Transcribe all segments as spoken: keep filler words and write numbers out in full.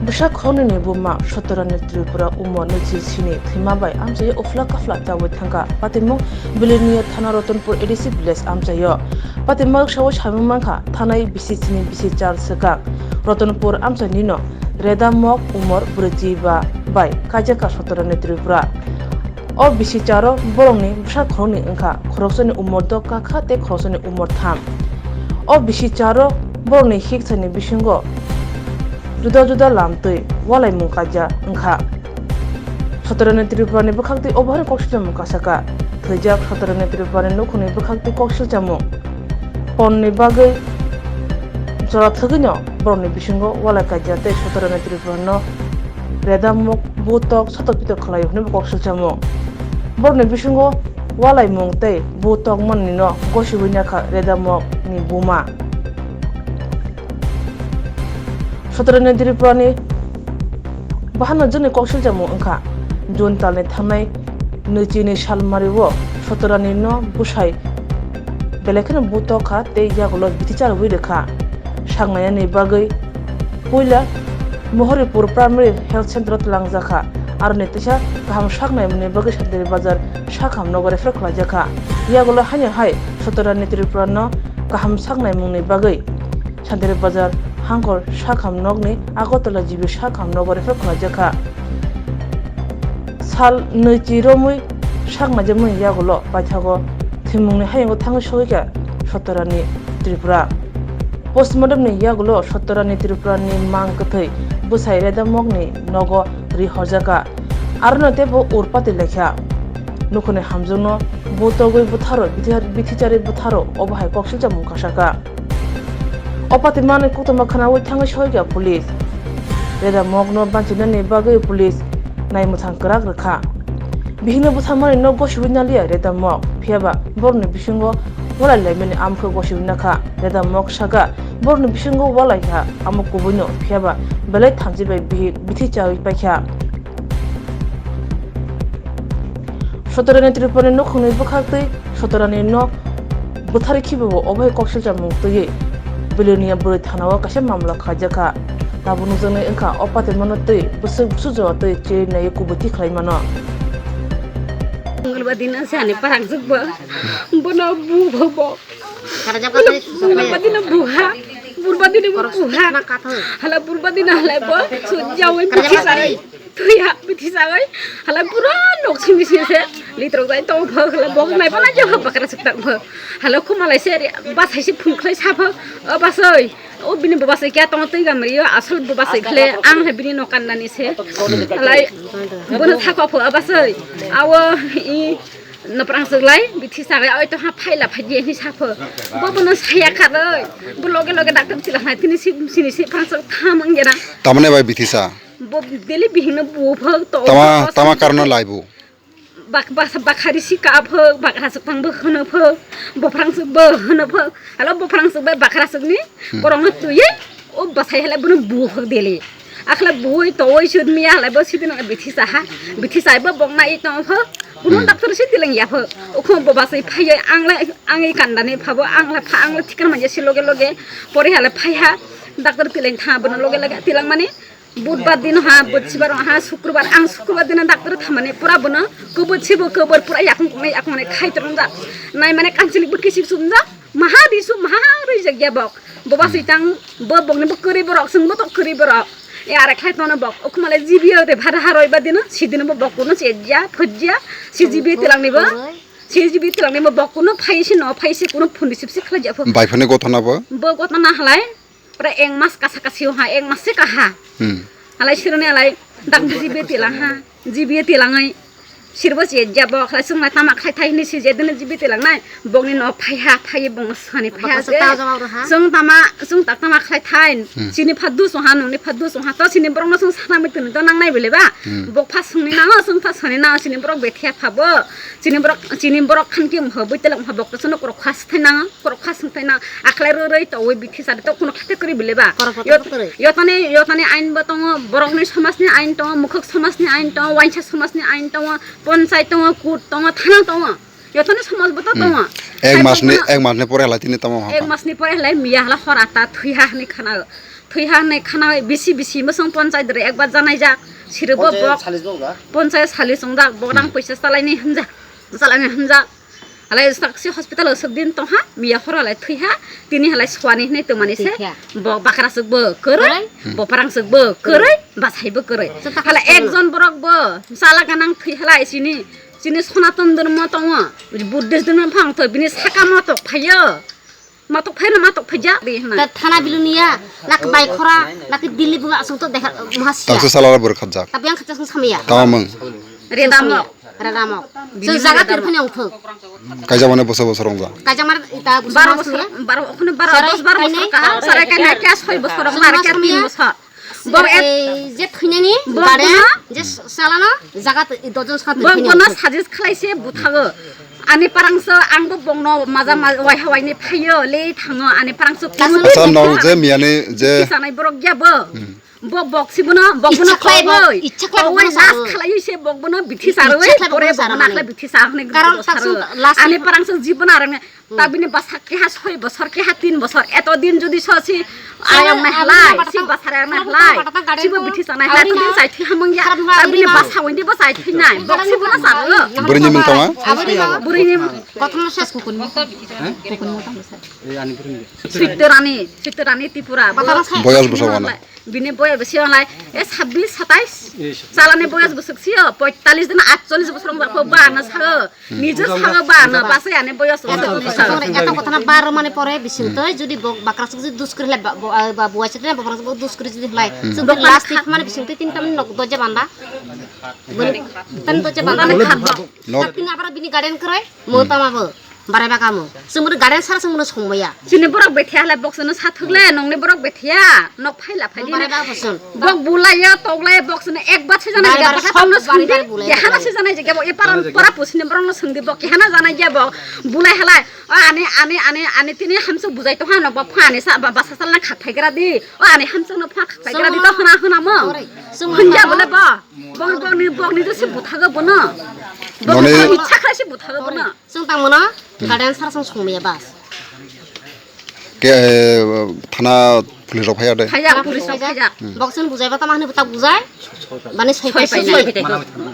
Bwsa khoroknwini buma Sotorani Tripura umor nwichi sini thwima bai amchaio uphla kaphla chaui thangkha. Patimung Belonia thana Ratanpur A D C village amchaio. Patimung saui samung mankha thanai bisi sini bisi char swkang. Ratanpur amchainino Reda Mok umor brwichi ba bai kaijakha Sotorani Tripura. O bisi charo borokni bwsa khoroknwi wngkha, khoroksani umor dokha kha tei khoroksani umor tham. O bisi charo borokni hiksani bisingo juda juda lamtwi walaimung kaijak wngkha. Sotorani Tripurani bwkhaktwi obo haino koksilchamung kasaka. Thwijak Sotorani Tripurani nukhungni bwkhaktwi koksilchamung. Ponni bagwi jora thwgwino borokni bisingo walai kaijak tei Sotorani Tripurano Reda Mok butok sotok pitok khlaio hwnwi bo koksilchamung. Borokni bisingo walaimung tei butok manwino gosiui nakha Reda Mokni buma. Sotorani Tripurani bahano jwngni koksilchamung wngkha. June talni thangnai nwichini salmario Sotoranino bwsai belai kheno butok kha tei yagulo bithi charwi rwkha. Saknainani bagwi puila Mohoripur Primary Health Center o twlangjakha. Aroni teisa kaham saknaimani bagwi Santiri Bazar sakham nogo refer khlaijakha. Yagulo haino hai Sotorani Tripurano kaham saknaimungni bagwi Santiri Bazar hangkor sakham nokni Agartala G B sakham nogo refer khlaijakha. Sal nwichi romwi saknaijakmani yagulo paithago thwimungni hayungo thangwi sogwikha Sotorani Tripura. Postmortemni yagulo Sotorani Tripurani mang kwthwi bwsai Reda Mokni nogo rihorjakha. Arono teibo urpati lekha. Nukhungni hamjakno butogwi butharo, bithi-, bithi charwi butharo, obo hai koksilchamung kasaka. O patimani koktwma khwnaui thangwi sohikha police. Reda Mokno banchinani bagwi police naimwthang kwrak rwkha. Bihikno bwtharmani no gosiui naliya Reda Mok, phiyaba borokni bisingo walai laimani amkhe gosiui nakha. Reda Mok saka, borokni bisingo walai kha amo kubuino, phiyaba belai thamchi bai bihik bithi chaui paikha. Sotorani Tripurani nukhungni bwkhaktwi Sotorani no bwtharwi khibibo obo hai koksilchamung twiwi Belonia bwrwi thanao kaisa mamla khaijakha. Tabuk nukjaknai wngkha o patimano twi bwswk bwswk jora twi chiri naiwi kubui tikhlai mano. Mungulbar dino se ani parang jwkbo bono bu bo bo. Mungulbar dino buha, burba dino bo buha. Hala burba dino halai bo sujawai buhi sarai. Tuya, bithi sagai, halai pura nok simi simi se, litrok jai tong pho, halai bok nai pho nai jokha bakra suk tang pho. Halai khuma lai se, basai se phung khlai sa pho, o basai, o bini bo basai kya tong twi gam rio, asol bo basai khle, ang hai bini nok kan nani se. Halai, bono thakwa pho, o basai, awo, i, noprang suk lai, bithi sagai, oi to ha phaila phai di, hi sa pho. Bo bono saya kharoi, bo loge loge doctor chila hai, tini si, sini si, phang suk tham ang gera. Tamane bai bithi sa? Bo daily bihingno buphang to. Tama, tama karno laibu? Bak, bak, bakhari si kaphang, bakhra suk thang bo hwno phang, bophrang suk bo hwno phang. Hala bophrang suk bai bakhra suk ni, hmm, korongno tuye, o basai hala bono buphang daily. Akhala bui towoi sud miya hala bo sidin bithi saha, bithi sai bo bokna i tong phang. Kuno, hmm, doctor si tilang ya phang. Okho bo basai phaiye ang lai, ang i kandani phabo, ang la pha, ang la thikar manya si loge loge, pore hala phaiha, doctor tilang tha bono loge loge, tilang mani, Budbar dino ha, Budsibar ha, Sukrubar, ang Sukrubar dino doctor thamani pura bono, kubut sibo kubur pura yakung kungnai yakung nai khai torong jak. Nai mane kanchilik bo kisik sum jak, maha risu, maha rijak ya bok. Boba sui tang, bo bokni bo kwrwi borok, sung bo to kwrwi borok. E are khlai tono bok, okhumale G B O te bhada haroi ba dino, sidino bo bok kuno chejya, phojya, si G B O tilang ni bo, si G B O tilang ni bo bok kuno phai si no, phai si kuno phun receive si khlai jak pho. Bai phani gotona bo? Bo gotona halai. Pura ek mas kasa kasi ha, ek mas se kaha. Hmm. Halai sironi halai dak G B tilang ha, G B tilangai. Sirbo si jabo halai sung na tama khai thai ni si je dini G B tilang nai. Bokni no phai ha, phai bong sani phai ha. Baksa se. Ta jawab ro ha. Sung tama, sung tak tama khai thai. Hmm. Sini phadu sung ha, nungni phadu sung ha. To sini borok no sung sana mi tuni to nang nai bele ba. Hmm. Bok pha sungni nang, sung pha sani nang, sini borok bethia pha bo. Sini borok, sini borok khan ki mo bui telok ha bok to sung no korok khas thai nang. Korok kha sung thai na akhlai rw rwi towoi bithi sari to kuno kha te kwrwi bile ba. Korok kotor kwrwi. Yotani, yotani ain bo tongo, borokni somajni ain tongo, mukhuk somajni ain tongo, waisa somajni ain tongo, ponchai tongo, court tongo, thana tongo. Yotani somaj bo to tongo. Hmm. Ek masni, ek masni pore halai tini tamo ha. Ek masni pore halai miya hala hor atta thwi ha hwnwi khana. thwiha hinwi khana bisi bisi mwswng ponchai dwrwi ekbar janai jak. Sirwbo Ponchai bok salis dong da? Ponchai salis wngjak, bok rang Hmm. puisa chalaini hwnjak, chalaini hwnjak. Halai sakse hospital o swk din tongha, miya horo halai thwiha, tini halai suani hinwi twmani se, Thwikha. Bo bakraswk bo kwrwi, Kwrwi? Hmm. Bo parangswk bo kwrwi, bachai bo kwrwi. Chwng takha Halai swkang. Ekjon borok bo chala ganang thwi halai chini, chini Sonaton dhormo tongo, Buddhist dhormo phang thwi bini saka matok phaio. Matok phaino matok phaijak di hwnna. Ta thana Bilonia, lak bai khora, lak Delhi bunga asung to dekha, muhas. Taksa salara bor khajak. Tapi yang khajak sung samaya. Tamamung. Redamok. Redamok. Bini So jaga redamok. Tirphani ongthok. Kaijak mane boso boso rongja. Kaijak mar ita busa Baro mas bosor, ya. Baro, okhone baro, Sarai dos baro bosor kainai, kaha, sarai sarai kainai, kainai. Kya soi bosor rong, Sung baro mas kya tin mia. Bosor. Bok Bok, et-, ei, je thwinani, bok garen, bono je salano, jaga t-, dojon saka bok thwinani bono ongthok. Suggest khlai se buthago. Ani parangso, ang bo bokno maja ma-, waiha waini phaio, le thango, ani parangso Acha, kuno nok je miyani je bithi sanai borok ya bo. Hmm. Bo bok si bono, bok bono Ichha khlai bo, kowoi, ichha khlai bo kowoi bono last saro. Khlai se bok bono bithi saroi, Ichha khlai bo pore bono bok bono saro. Akhlai bithi sa hwnwi Karon bok saro. Taksa last Ani parangso jibon arang Hmm. Ta bini basa keha soi bosor, keha tin bosor. Eto din jodi so si Sir, ayang na aboni halai, bata si tang, basa ayang na aboni halai. Bata tang gaden Sibo ko. Bithi sanai halai, Aboni to din na. Sai thi hamung ya. Harap nung Ta aboni bini na. Basa windi bo sai thi nai. Bok si bo na sa ro. Buri ni mung tonga? Aboni na. Buri ni. Kothom ses kukun mo. He? Kukun mo tang sa. Eh, ani buri ni. Sitte Rani, Sitte Rani Tripura. Bata tang sai. Boyas bwsa wana. Bini boyas bwsa wana. Eh, sabbish, satais. Yes. Chalani boyas bwswk sio, poitalis din atcholish bosor wng ba ko ba na sa. Nijor sago ba no basa ani boyos Eto, eto, eto kotha na bar mane pore bising toi, jodi bok bakra suk jodi dus kri lai ba, bo, ah, ba, buai sik na bakra suk dus kri jodi lai. Hmm. Suk Bok last kan tip mane bising toi tinta mane nok doja banda. Bini tan doja banda. Nok. Tapi na bara bini garden kroi, mo tama bo. Barai baka mo. Sumur garden sara sumur songmaya. Chini borok bethiya halai bok sano sathuk le, nongni borok bethiya, nok phaila phaidi Barai na. Baka bosun. Bok bulaiya, toglaiya, bok sini ek bat se janai Bari, jaga bari, baka sob tongno bari, sungdi, bari bulai, kehana bari. Se janai jaga bo, e paran Bari jaga. Para pusini borokno sungdi, bok kehana janai jaga bo, bulai halai, o ani, ani, ani, ani tini hamsuk bujai tongha no, bo pha ani sa, ba, basa salna khathai gra di, o ani hamsuk no pha khathai gra di, to Sungma. Hona, hona mo. Bari, sungma. Hunja bole bo, bok, bokni, bokni to se buthago bono. Bokni Noni- to ichha khlai se buthago bono. Chwng tang mano, Hmm. Garden sara chwng songmaya bas. Ke, eh, thana police rok phaiya de? Phaiya, police rok phaiya. Hmm. Bok chwng bujaiba tamo hwnwi bwtak bujai. Bani soi Soi paisa paisa. Soi paisa.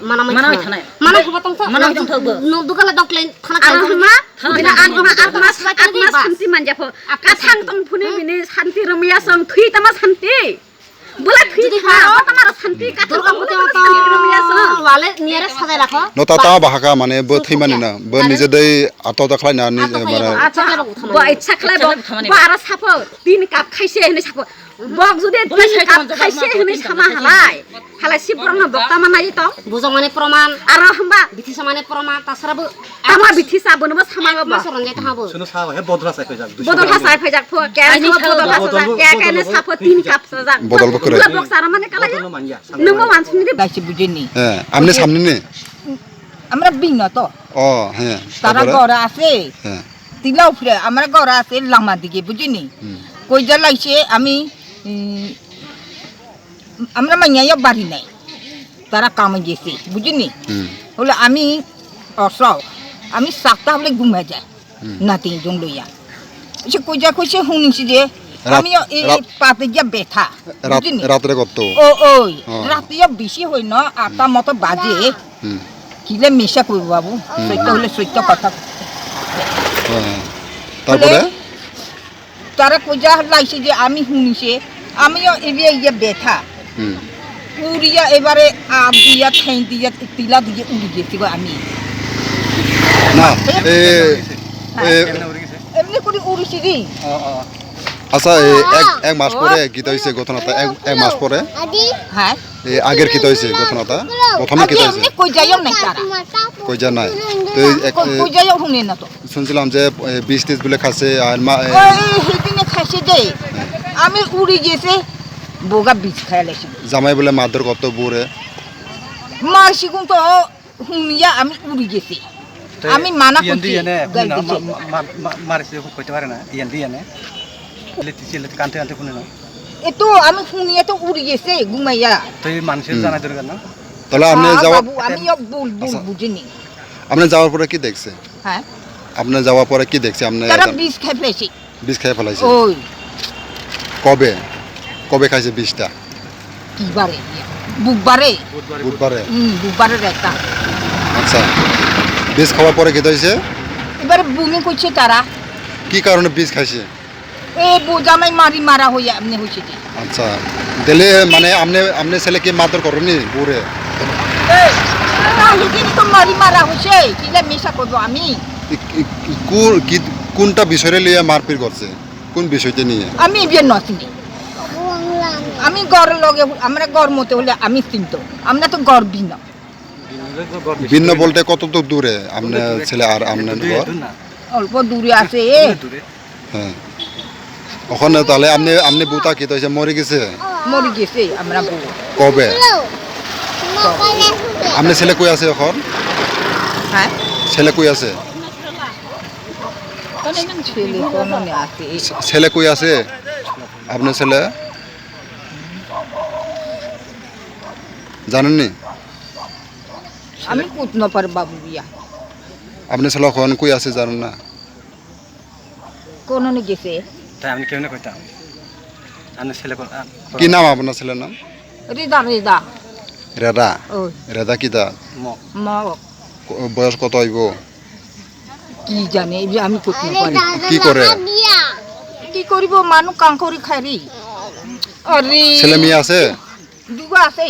Mana mai Mana mai thanai. Thanai. Mana huba tong thok. Mana mai tong thok bo. No dugala doklei thana Ano kang hwnma, thang. Bina Thana atma, thang. Atma, Atma santi manja pho. Atma Kathang santi. Tong phuni Hmm. Bini santi romya song thui tama santi. Bwla thwi Jodi tha, haro, bo tama santi, kathang Durga tong, Puja bo tama santi, Rumiya so. Wale niyare sajai rakho. No ta tama bahaka mane bo thwi mani na, bo Are. Nije dei ato ta khlai na ni Ato khlai mane. Bo, ato khlai bo thama bo ni. Ichha khlai bo, Ichha khlai bo thama ni. Bo aro sapho, tin cup khaise hwnwi sapho. Bok jodi Bo tin sai cup tama khaise jabab hwnwi na, sama tin cup halai. Halai si borokno bok tama nai to. Bujok mane proman. Aro hamba. Bithisa mane proman, tasara bo. Tama bithisa bono bo sama Ek bo. Mas ronjai tama bo. Suno sa he bodol hasai phaijak. Bodol hasai phaijak pho, kaya Ani sa sa bodol bodol hasai, bodol kaya kaya bodol sapho tin cup sajak. Bodol bo kwrwi. Bok sara mane kala Bodol ya. Manya. Nungbo wansini de. Daisi bujini. Eh, amne samni ne? Amra bing na to. Oh, he. Tara Tabora? Gora ase. He. Tila uphre, amra gora ase, lama dige bujini. Hmm. Koija laise ami, mm, Amra manya ya bari nai. Tara kamai gese, bujini? Hmm. Hole ami oso, ami sakta hole gumai jai. Hmm. Nati jong loya. Se kuja kuse huni si je. Rat-, ami yo e rat-, pate ja betha. Rat-, bujini? Ratre kotto? O, oi. Oh. Ratre ya bisi hoi no, ata moto baje. Hmm. Kile misa koi babu. Hmm. Soito hole soito kotha. Oh. Tarpore? Hole Tara kuja laisi je ami huni se, ami yo ebe ye betha. Hmm. Uriya ebare ab diya, thain diya, tila diya, uri je tigo ami. Na, eh, Ha? Eh, Emni kuri uri si di. Oh, oh. Acha, eh, ek, ek mas pore kita hoise ghotona ta, ek, ek mas pore. Hai? Eh, ager kita hoise ghotona ta, prothom kita hoise. Emni kuja yo nai tara. Kuja nai. Te ek, Ko-, eh, kuja yo huni na to. Sunsilam je, eh, bis tis bile khase, ar ma, eh, Oi, hitine khase de. Ami uri gese, boga bis khaya lesi. Jamai bile madar kotto bure. Ma sigun to hunya ami uri gese. Te Ami mana iyan di kuchi, iyane, gal huna, dije. Ma, ma, ma, mare se hoite pare na, iyan di iyane. Leti se leti kante kante hune na. Eto ami hunya to uri gese, gumaya. Te manse Hmm. Jana dorkar na. Tala amne Ha, jawab. Babu, ami yo bul, bul Asa. Bujini. Amne jawab pore ki dekhse? হ্যাঁ? আপনার যাওয়ার পরে কি দেখছে? আপনি তারা এটা বিষ খাই ফেলেছে। বিষ খাই ফেলাইছে? ওই। কবে? কবে খাইছে বিষটা? কি বারে? বুধবারে। বুধবারে। হুম, বুধবারে একটা। আচ্ছা, বিষ খাওয়ার পরে খেতে হয়েছে? এবারে বমি করছে তারা। কি কারণে বিষ খাইছে? এ বউ জামাই মারি মারা হইয়া এমনি হয়েছে কি? আচ্ছা, দিলে মানে আপনি, আপনি ছেলে কি মারধর করেনি বউরে? এ, তাহলে কিন্তু মারি মারা হয়েছে, কি যে মিশা করবো আমি? ই-, ই-, কোন, কি, কোনটা বিষয়ে লইয়া মারপিট করছে? কোন বিষয়টা নিয়ে? আমি বিয়ে নসিনি। আমি ঘর লগে, আমরা ঘর মতে হলে আমি চিন্ত, আমরা তো ঘর ভিন্ন। ভিন্ন বলতে কত দূর দূরে আপনার ছেলে আর আপনার ঘর? অল্প দূরে আছে। হ্যাঁ। ওখানে তাহলে আপনি, আপনি বুতা কি তো হয়েছে, মরে গেছে? মরে গেছে আমরা বউ। কবে? আপনার ছেলে কই আছে এখন? হ্যাঁ? ছেলে কই আছে? ছেলে কোন আছে? ছে-, ছেলে কই আছে? আপনার ছেলে? জানেননি? আমি কুত না পার বাবু বিয়া। আপনার ছেলে এখন কই আছে জানেন না? কোন গেছে? তাই আমি কেউ না কইতাম। আমি ছেলে কোন, আ, কি নাম আপনার ছেলের নাম? রেদা, রেদা। রেদা? ওই। রেদা কিতা? ম। ম। ক-, বয়স কত হইব? কি জানে, এই যে আমি করতে পারি। কি করে? কি করিব, মানু কাম করি খাইরি। আরে। ছেলে মেয়ে আছে? দুগো আছে।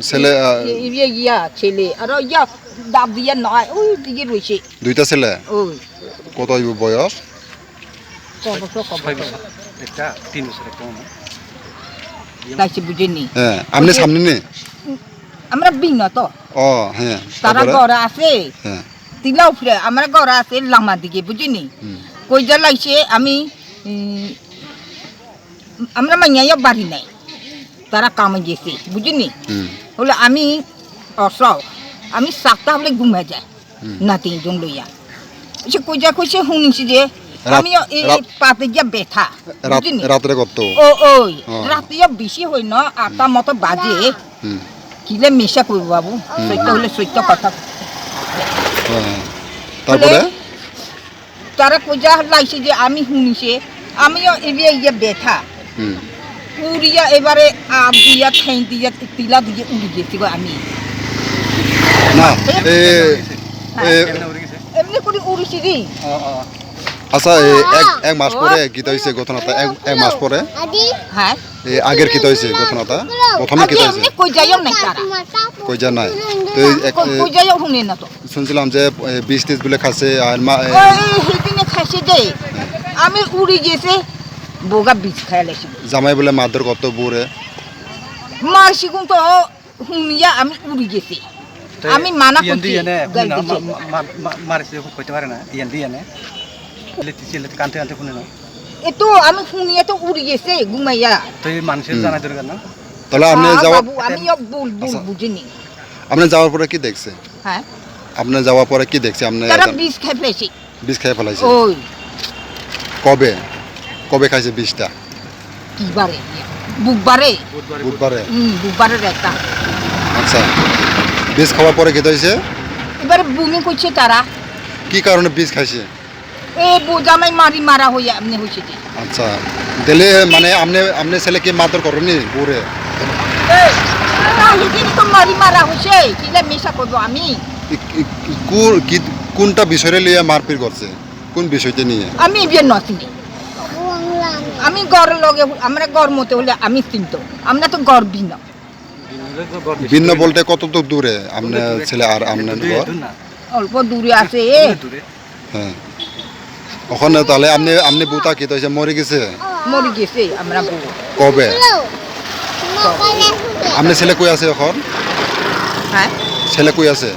ছেলে, আহ, এ, এ, ইয়ে, ইয়া, ছেলে। আর ইয়া, ডাব দিয়া নয়, ওই দিকে রয়েছে। দুইটা ছেলে? ওই। কত হইব বয়স? ক বছর, ক ছয় বছর। বছর। একটা তিন বছর, একটা মনে হয়। তাই সে বুঝেনি। হ্যাঁ, আপনি ওই যে সামনে নেই? আমরা ভিন্ন তো। ও, হ্যাঁ, তারা তারপরে? ঘরে আছে। হ্যাঁ। তিলাও ফিরে, আমরা ঘরে আছে লামা দিকে, বুঝিনি? হুম। কই যা লাইছে, আমি, উম, আমরা মাইয়া বাড়ি নাই। তারা কামে গেছে, বুঝিনি? হুম। হলে আমি অসহ, আমি সাতটা হলে ঘুমে যাই। হুম। নাতি জন লইয়া। সে কইজা কইছে শুনিছি যে, রাত-, আমি এই রাত-, পাতে গিয়া ব্যথা, রাত-, বুঝিনি? রাত্রে কত? ও, ওই, ও। রাতে ইয়া বেশি হয় না, আটটা মতো বাজে। হুম। কিলে মিশা কইব বাবু, হুম। সত্য হলে সত্য কথা। হ্যাঁ, হ্যাঁ। তারপরে? হলে তারা কইজা লাইছে যে আমি শুনিছে, আমিও এদিকে ইয়ে ব্যথা। হুম। উড়িয়া এবারে আপ দিয়া, ঠেং দিয়া, তিলা দিয়ে উড়ি গেছি গো আমি। না, এ, এ, হ্যাঁ। এ, এমনি করে উড়িছি রে। আচ্ছা, এ, এক, এক মাস ও। পরে কিতা হইছে ঘটনাটা? এক, এক মাস পরে? হ্যাঁ। এ, আগের কিতা হইছে ঘটনাটা? প্রথমে আগে কিতা হইছে? এমনি কই যাইও নাই তারা। কই যা নাই? তো এই এক, কই, এ, কই যাইও শুনে না তো। শুনছিলাম যে, এ, বিষ টিষ বলে খাচ্ছে, আর মা, এ, ওই, ওই, হিদিনে খাইছে যে, আমি উড়ি গেছে, বোগা বিষ খাই লাইছি। জামাই বলে মারধর করতো বউরে। মারছি কিন্তু হুনিয়া আমি উড়ি গেছি। তো আমি মানা ইয়ান করছি, দিয়ে এনে, গাল হুনি না, দিছে। মা-, মা-, মা-, মা-, মারিছে, কইতে পারে না, ইয়ান দিয়ে এনে। লেতি, লেতি, কানতে, কানতে হুনে না। এ তো আমি হুনিয়া তো উড়ি গেছে, ঘুমাইয়া। তো এই মানুষের হুম। জানাই দরকার না? তাহলে আপনি হ্যাঁ, যাওয়া বাবু, আমি ইয়া ভুল, ভুল আচ্ছা। বুঝিনি। আপনি যাওয়ার পরে কি দেখছে? হ্যাঁ। আপনি যাওয়ার পরে কি দেখছে? আপনি তারা এখন বিষ খাই ফেলেছি। বিষ খাই ফেলাইছে? ওই। কবে? কবে খাইছে বিষটা? কি বারে? বুধবারে। বুধবারে। হুম, বুধবারে একটা। আচ্ছা। বিষ খাওয়ার পরে খেতে হয়েছে? এবারে বমি করছে তারা। কি কারণে বিষ খাইছে? এ বউ জামাই মারি মারা হইয়া এমনি হয়েছে যে। আচ্ছা, দিলে মানে আপনি, আপনি ছেলে কি মারধর করেনি বউরে? এ, তাহলে কিন্তু মারি মারা হয়েছে, কিলা মিশা করবো আমি? কি, কি, কি, কোন, কি, কোনটা বিষয়ে লইয়া মারপিট করছে? কোন বিষয়টা নিয়ে? আমি বিয়ে নসিনি। আমি ঘর লগে, আমরা ঘর মতে হলে আমি চিন্ত, আমরা তো ঘর ভিন্ন। ভিন্ন বলতে কত দূর দূরে আপনার ছেলে আর আপনার ঘর? অল্প দূরে আছে। হ্যাঁ। ওখানে তাহলে আপনি, আপনি বুতা কি তো হয়েছে, মরে গেছে? মরে গেছে আমরা বউ। কবে? আপনি ছেলে কই আছে এখন? হ্যাঁ? ছেলে কই আছে?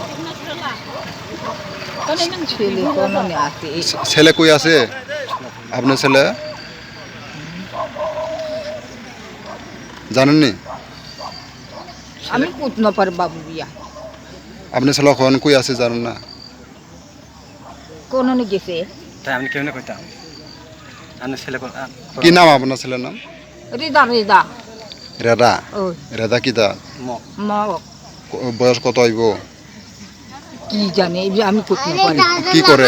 ছেলে কোন আছে? ছে-, ছেলে কই আছে? আপনার ছেলে? জানেননি? আমি কুত না পার বাবু বিয়া। আপনার ছেলে এখন কই আছে জানেন না? কোন গেছে? তাই আমি কেউ না কইতাম। আমি ছেলে কোন, আ, কি নাম আপনার ছেলের নাম? রিদা, রিদা। রেদা? ওই। রেদা কিতা? ম। ম। ক-, বয়স কত হইব? কি জানে, এই যে আমি করতে পারি। কি করে?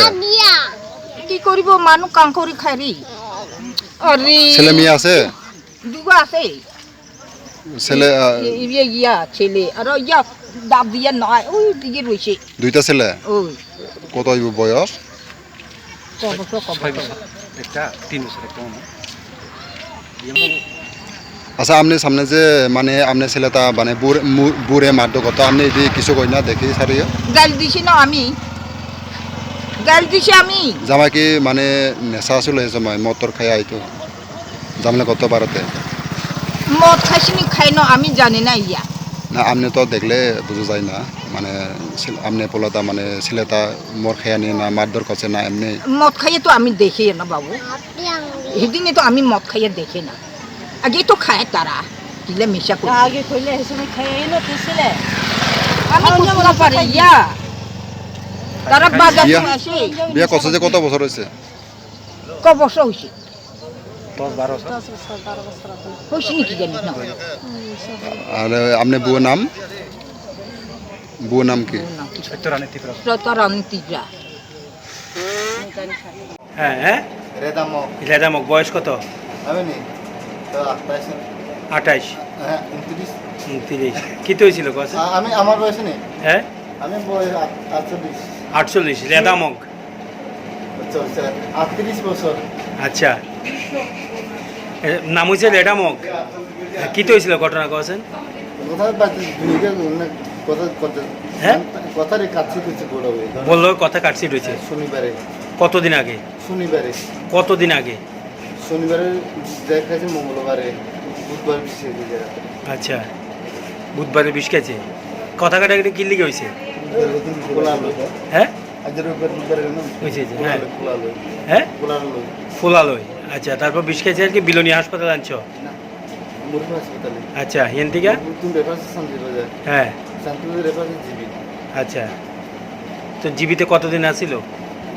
কি করিব, মানু কাম করি খাইরি। আরে। ছেলে মেয়ে আছে? দুগো আছে। ছেলে, আহ, ইয়ে, ইয়া, ছেলে। আর ইয়া, দাব দিয়া নয়, ওই দিকে রয়েছে। দুইটা ছেলে? ওই। কত হইব বয়স? ছ বছর, ক বছর? ছয় বছর। একটা, তিন বছর একটা মনে হয়। আচ্ছা, আপনি সামনে যে, মানে, আপনি ছেলেটা, মানে, বুড়-, মু-, বুড়ে মারধর করতো, আপনি এটি কিছু কই না, দেখি, সারিও? গাল দিছি না আমি। গাল দিছি আমি। জামাই কি, মানে, নেশা আসলে এই সময় মদ টদ খাইয়া আইতো? জামাই কত বারোতে? মদ খাইছিনি খাইনো আমি জানি না ইয়া। না, আপনি তো দেখলে বুঝা যায় না, মানে, ছিল-, আপনি পোলাটা, মানে, ছেলেটা মদ খাইয়া নিয়ে না, মারধর করছে না, এমনি? মদ খাইয়ে তো আমি দেখি না বাবু, সেদিনে তো আমি মদ খাইয়ে দেখি না। আগে তো খায় তারা, কিলে মিশা করে। আগে কইলে এসে খাইয়ে এলো তো ছেলে। আমি অন্য বুঝতে বড় পারি খাইয়ে। ইয়া। তারা বাজার ইয়া। থেকে আসে। বিয়া করছে যে কত বছর হয়েছে? ক বছর হয়েছে? দশ বারো বছর। দশ বছর, বারো বছর এখন। হয়েছে নাকি জানি না। আর আপনি বউর নাম? বউর নাম কি? বউর নাম কি? সত্যরানী ত্রিপুরা। সত্যরানী ত্রিপুরা। হ্যাঁ, হ্যাঁ? রেদামক। রেদামক, বয়স কত? আমি নি? তো আঠাশ। আঠাশ? হ্যাঁ, ঊনত্রিশ। ঊনত্রিশ। কি তো হয়েছিল, কত? আ-, আমি, আমার বয়সে নেই। হ্যাঁ? আমি বয়স আট-, আটচল্লিশ। আটচল্লিশ, রেদামক। আচ্ছা, আচ্ছা, আটত্রিশ বছর। আচ্ছা। এ, নাম হইছে রেডামক। কিতা হইছিল ঘটনা কওছেন? কথা বাদ দিয়ে দুই দিকে মানে কথা, কথা, হ্যাঁ? কথারে কাটছি করছি বড় হয়ে। বললো কথা কাটছি রয়েছে। শনিবারে। কতদিন আগে? শনিবারে। কতদিন আগে? শনিবারে দেখা গেছে মঙ্গলবারে, বুধবার বিষ খেয়েছে যে রাতে। আচ্ছা, বুধবারে বিষ খেয়েছে। কথা কাটাকাটি কিল্লিকে হয়েছে? খোলা আলো। হ্যাঁ? আজ রবিবার, বুধবার এলো না? হয়েছে, হয়েছে, খোলা হ্যাঁ। আলো, খোলা আলো। হ্যাঁ? খোলা আলো। খোলা আলো। আচ্ছা, তারপর বিষ খেয়েছে আর কি, বিলোনিয়া হাসপাতালে আনছো? না, মুরুফ হাসপাতালে। আচ্ছা, হিয়ান থেকে? তুমি রেফার আছে শান্তিবাজার। হ্যাঁ। শান্তিবাজার রেফার আছে জিবি। আচ্ছা। তো জিবিতে কতদিন আছিল?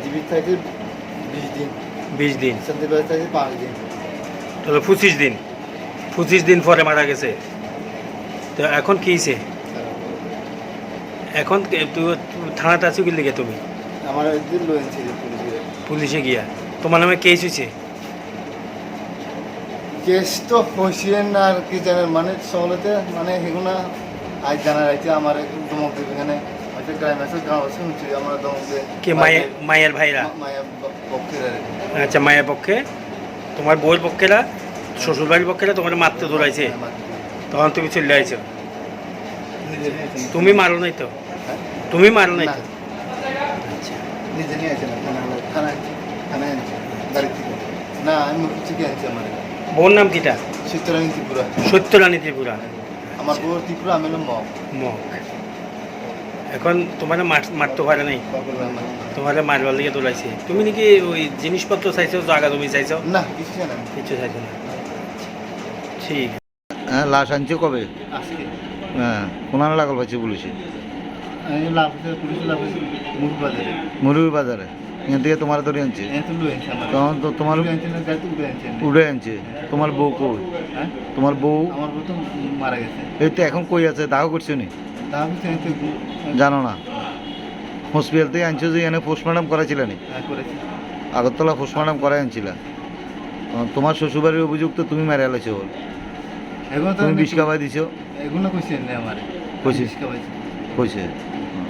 জিবি থাকতে বিশ দিন। বিশ দিন। শান্তিবাজার থাকতে পাঁচ দিন। তাহলে পঁচিশ দিন। পঁচিশ দিন পরে মারা গেছে। তো এখন কি হইছে? এখন কে-, তু-, তু-, থানাত আছো কি লিগে তুমি? আমার একদিন লই আনছি যে পুলিশে। পুলিশে গিয়া? তোমার নামে কেস হইছে? কেস তো হইছে না আর কি জানে, মানে চলতে, মানে হেগুনা আজ জানা যাইছে আমার একদম ধমক দেবে এখানে। হয়তো ক্রাইম আছে, গাঁও আছে, শুনছি আমার ধমক দেয়। কে মায়ের, মায়ের ভাইরা? মা-, মায়ের প-, পক্ষের আর কি। আচ্ছা, মায়ের পক্ষে, তোমার বউয়ের পক্ষেরা, শ্বশুর বাড়ির পক্ষেরা তোমার মারতে দৌড়াইছে? হ্যাঁ, মারতে দৌড়াইছে। তখন তুমি চলে আইছো? নিজে নিয়ে আইছে। তুমি মারো নাই তো? হ্যাঁ? তুমি মারো নাই না। তো? আচ্ছা। নিজে নিয়ে আইছে না, থানা, থানায়, থানায় আনছে, বাড়ি থেকে। না, আমি মুখ থেকে আনছি আমার। বউর নাম কিটা? সত্যরানী ত্রিপুরা। সত্যরানী ত্রিপুরা। আমার বউ ত্রিপুরা, আমি হলাম মগ। মগ। এখন তোমারে মার-, মারতে পারে নাই? বাপরে বাপ, মারতে পারে। তোমারে মারবার লিগে দৌড়াইছে। তুমি নাকি ওই জিনিসপত্র চাইছো, জায়গা জমি চাইছো? না, কিছু চাই না। কিছু চাইছো না। ঠিক। হ্যাঁ, লাশ আনছে কবে? আজকে। হ্যাঁ, কোনানে লাগাল পাইছে পুলিশে? এই লাশ আছে, পুলিশে লাশ আছে মুরুর বাজারে। মুরুর বাজারে? এখান থেকে তোমার ধরে আনছে? এখান থেকে লই আনছে আমার। তখন তো তোমার উঠে আনছে না, গাড়িতে উঠে আনছে। উঠে আনছে। তোমার বউ কই? হ্যাঁ? তোমার বউ? আমার বউ তো মারা গেছে। এই তো এখন কই আছে? দাহ করছো নি? দাহ করছে, এই তো জানো না? হসপিটাল থেকে আনছো যে এখানে পোস্টমর্টম করাইছিলে নি? হ্যাঁ, করেছি। আগরতলা পোস্টমর্টম করাই আনছিলা? ও, তোমার শ্বশুরবাড়ির অভিযোগ তো তুমি মারা লাইছো। এগুলো তো তুমি আমি বিষ খাওয়াই দিছো। এগুলো কইছে এমনি আমারে। কইছে? বিষ খাওয়াইছে। কইছে? হুম।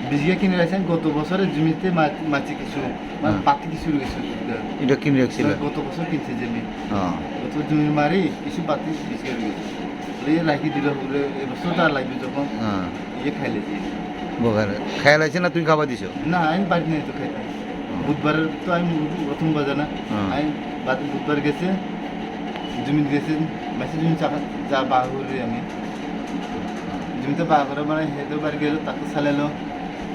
বিষ গিয়ে কিনে রাখছেন গত বছরের জমিতে মা-, মাছি কিছু, মানে হ্যাঁ। পাতি কিছু রয়েছে। এটা কিনে রাখছিলে? গত বছর কিনছে জমি। হ্যাঁ। গত জমি মারি কিছু পাতি বিষ গিয়ে রয়েছে। বলে, "এ রাখি দিলে হবে, এবছর তো আর লাগবে যখন।" হ্যাঁ। ইয়ে খাইলে যে। বোকারে। খাইয়া লাইছে না তুমি খাবার দিছো? না, আমি বাড়িতে নেই তো খাইতে। বুধবার তো আমি প্রথম বাজে না। হ্যাঁ। আমি বাদ-, বুধবার গেছে, জমিন গেছে, মাসে জমিন চাকা যা বাহুরে আমি। জমিতে বাহুরে মানে হেঁটে বাড়ি গেল, তাকে চালাইলো,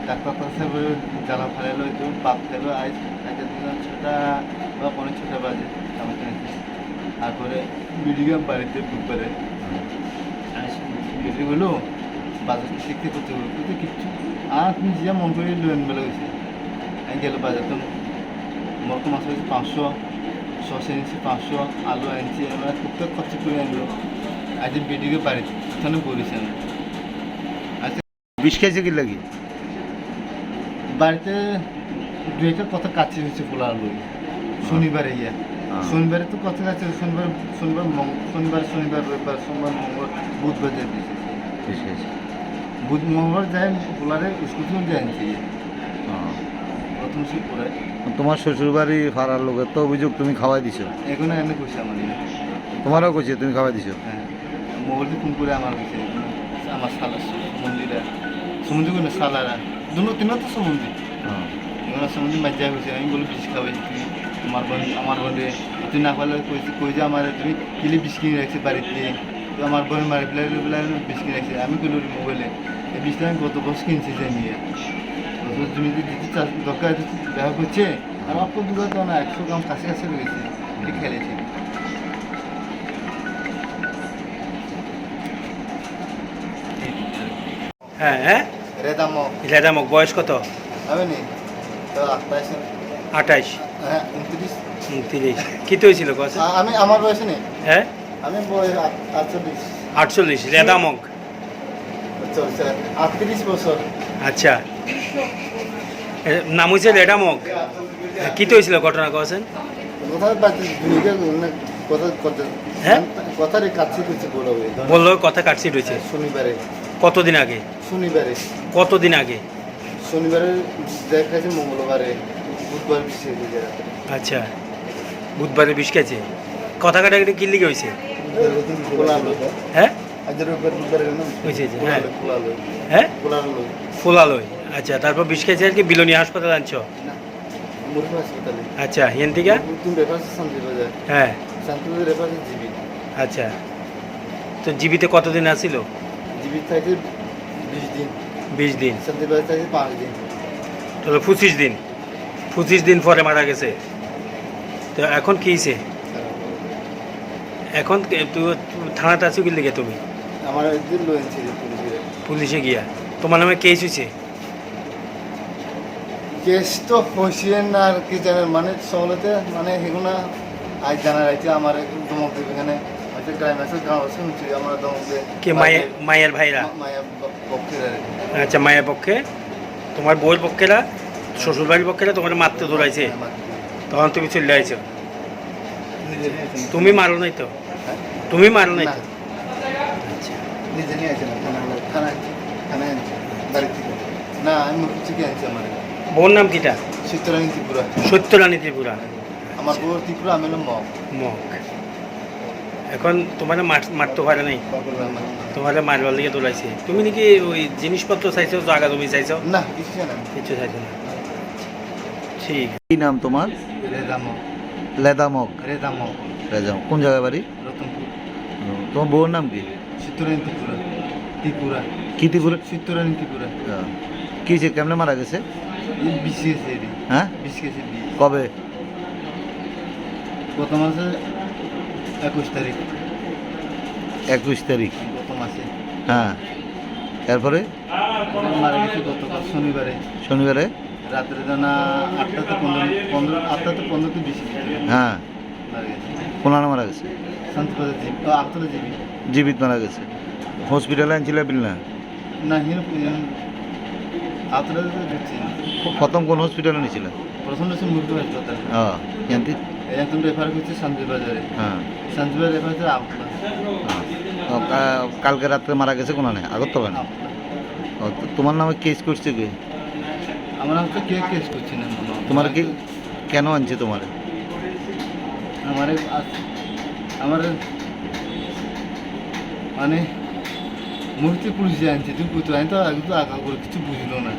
তাকে তাকে জ্বালা ফালাইলো, একটু বাপ খেলো, আজ একটা দিন ছটা বা পৌনে ছটা বাজে, আমাকে তারপরে বিডিগ্রাম বাড়িতে বুধবারে আমি বিক্রি করলো, বাজার দেখতে করতে করতে কিচ্ছু আর তুমি যে মন করে লোন বেলা হয়েছে। আমি গেল বাজার তো মরক মাছ হয়েছে পাঁচশো, সস এনেছি পাঁচশো, আলু আনছি, আমরা টুকটাক খরচ করে আনলো। আজ বিডিকে বাড়িতে ওখানে বলেছি আমি। আচ্ছা। বিষ খাইছে কি লাগি? বাড়িতে দুই একটা কথা কাচ্ছি হয়েছে পোলা লই, শনিবারে ইয়া। হ্যাঁ। শনিবারে তো কথা আছে, শনিবার, শনিবার, মং-, শনিবার, শনিবার, রবিবার, সোমবার, মঙ্গলবার, বুধবার যায় বিশেষ। বিশেষ। বুধ, মঙ্গলবার যায়, বুলারে স্কুল থেকে যায় আনছি। হ্যাঁ। প্রথম সে পড়ায়। তোমার শ্বশুর বাড়ি পাড়ার লোকের তো অভিযোগ তুমি খাওয়াই দিছো। এখনো এনে কইছে আমার ইয়ে। তোমারও কইছে তুমি খাওয়াই দিছো? হ্যাঁ। মোবাইল ফোন করে আমার কাছে, আমার শালা সু-, সুমন্দিরা, সুমন্দি কোনো শালারা, দুনো তিনও তো সুমন্দি। হ্যাঁ। এবার সুমন্দি মাঝে হয়েছে, আমি বলি, "বিষ খাবে তুই, আমার বোন, আমার বোন রে, তুই না পারলে কই, কই যে আমার তুমি কিলি বিষ কিনে রাখছে বাড়িতে, তুই আমার বোন মারি ফেলে, ফেলে বিষ কিনে রাখছে।" আমি কইল মোবাইলে, "এই বিষটা আমি গত বছর কিনছি যে নিয়ে, গত বছর তুমি যদি দিতে চাস, দরকার আছে, দেখা করছে, আর অল্প দূরে তো না, একশো গ্রাম কাছে কাছে রয়েছে, ঠিক খেলেছি।" হ্যাঁ, হ্যাঁ? রেদামক। রেদামক, বয়স কত? আমি নি? তো আঠাইশ। আঠাইশ? হ্যাঁ, ঊনত্রিশ। ঊনত্রিশ। কিতা হয়েছিল, কস? আ-, আমি, আমার বয়সে নেই। হ্যাঁ? আমি বয়স আট-, আটচল্লিশ। আটচল্লিশ, রেদামক। চলছে, আটত্রিশ বছর। আচ্ছা। এ, নাম হয়েছে রেদামক। কিতা হয়েছিল ঘটনা, কছেন? কথা বাকি দুইটা মানে কথা, কথা, হ্যাঁ? কথারে কাটছি কইছে বড় হয়ে। বললো কথা কাটছিট হয়েছে। শনিবারে। কতদিন আগে? শনিবারে। কতদিন আগে? শনিবারে দেখা গেছে মঙ্গলবারে, বুধবার বিষ খেয়েছে রাতে। আচ্ছা, বুধবারে বিষ খাইছে। কথা কাটাকাটি কি লিগে হয়েছে? খোলা আলো। হ্যাঁ? আজ রবিবার, বুধবারে না? হয়েছে, হয়েছে, খোলা হ্যাঁ। আলো, খোলা আলো। হ্যাঁ? খোলা আলো। খোলা আলো। আচ্ছা, তারপর বিষ খাইছে আর কি বিলোনিয়া হাসপাতালে আনছো? না। মুরগি হাসপাতালে। আচ্ছা, হিয়ান থেকে? তুমি রেফার আছে শান্তিবাজার। হ্যাঁ। শান্তিবাজার রেফার আছে জিবি। আচ্ছা। তো জিবিতে কতদিন আছিল? জিবি থাকছে বিশ দিন। বিশ দিন। শান্তিবাজার থাকছে পাঁচ দিন। তাহলে পঁচিশ দিন। পঁচিশ দিন পরে মারা গেছে। তো এখন কি হয়েছে? এখন কে-, তু-, থানাত আছো কি লিগে তুমি? আমার একদিন লয়েন ছিল পুলিশে। পুলিশে গিয়া? তোমার নামে কেস হয়েছে? কেস তো হইছে না আর কি জানেন, মানে চলতে মানে এগুলা আজ জানা যাইছে আমার একটু ধমক দেবে এখানে, হয়তো গ্রামে আছে, গ্রাম আছে, শুনছি আমার ধমক দেয়। কে মায়ের, মায়ের ভাইরা? মা-, মায়ের প-, পক্ষের আর কি। আচ্ছা, মায়ের পক্ষে, তোমার বউয়ের পক্ষেরা, শ্বশুর বাড়ির পক্ষেরা তোমার মারতে দৌড়াইছে, হ্যাঁ, মারতে। তখন তুমি চলে আইছো। নিজে নিয়ে আসেন। তুমি মারো নাই তো? হ্যাঁ? তুমি মারো নাই না। তো? আচ্ছা। নিজে নিয়ে আসেন, থানা, থানা, থানায় আনছে, বাড়ি থেকে। না, আমি মুখ থেকে আনছি আমার। বউর নাম কিটা? সত্যরানী ত্রিপুরা। সত্যরানী ত্রিপুরা। আমার বউ ত্রিপুরা, আমি হলাম মগ। মগ। এখন তোমার মার-, মারতে পারে নাই? না, না। তোমার মারবার লিগে দৌড়াইছে। তুমি নাকি ওই জিনিসপত্র চাইছো, জায়গা জমি চাইছো? না, কিছু চাই না। কিছু চাইছো না। ঠিক। কি নাম তোমার? রেদামক। লেদামক। রেদামক। রেদামক। কোন জায়গায় বাড়ি? রতনপুর। ও, তোমার বউর নাম কি? চিত্তরানী ত্রিপুরা। ত্রিপুরা। কি ত্রিপুরা? চিত্তরানী ত্রিপুরা। হ্যাঁ। কি হয়েছে? কেমনে মারা গেছে? এই বিষ খেয়েছে এটি। হ্যাঁ? বিষ খেয়েছে, বিষ। কবে? গত মাসে একুশ তারিখ। একুশ তারিখ? গত মাসে। হ্যাঁ। এরপরে? মারা গেছে গতকাল শনিবারে। শনিবারে? রাত্রে জানা আটটা তো পনেরো, পনেরো, আটটা তো পনেরো তো বিশ ভিতরে। হ্যাঁ। মারা গেছে। কোনানো মারা গেছে? শান্তিবাজার জিবি, ও, আগতলা জিবি। জীবিত মারা গেছে। হসপিটালে আনছিল বিল না? না, হিরো, উম, আগতলা তো ঢুকছি। প-, প্রথম কোন হসপিটালে নিয়েছিল? প্রথম হচ্ছে মুরগি হাসপাতাল। ও, এখান থেকে? এখন রেফার করছে শান্তিবাজারে। হ্যাঁ। শান্তিবাজার রেফার করছে আগতলা। হ্যাঁ। ও, কা-, কালকে রাত্রে মারা গেছে কোনানে? আগরতলা না? আগতলা। ও, তো তোমার নামে কেস করছে কি? আমার নাম তো কেউ কেস করছে না মনে হয়। তোমার কি, কেন আনছে তোমার? আমারে আস-, আমারে মানে মুহূর্তে পুলিশে আনছে, তুমি বুঝতে পারি তো, আমি তো আগে তো আগে করে কিছু বুঝলো না।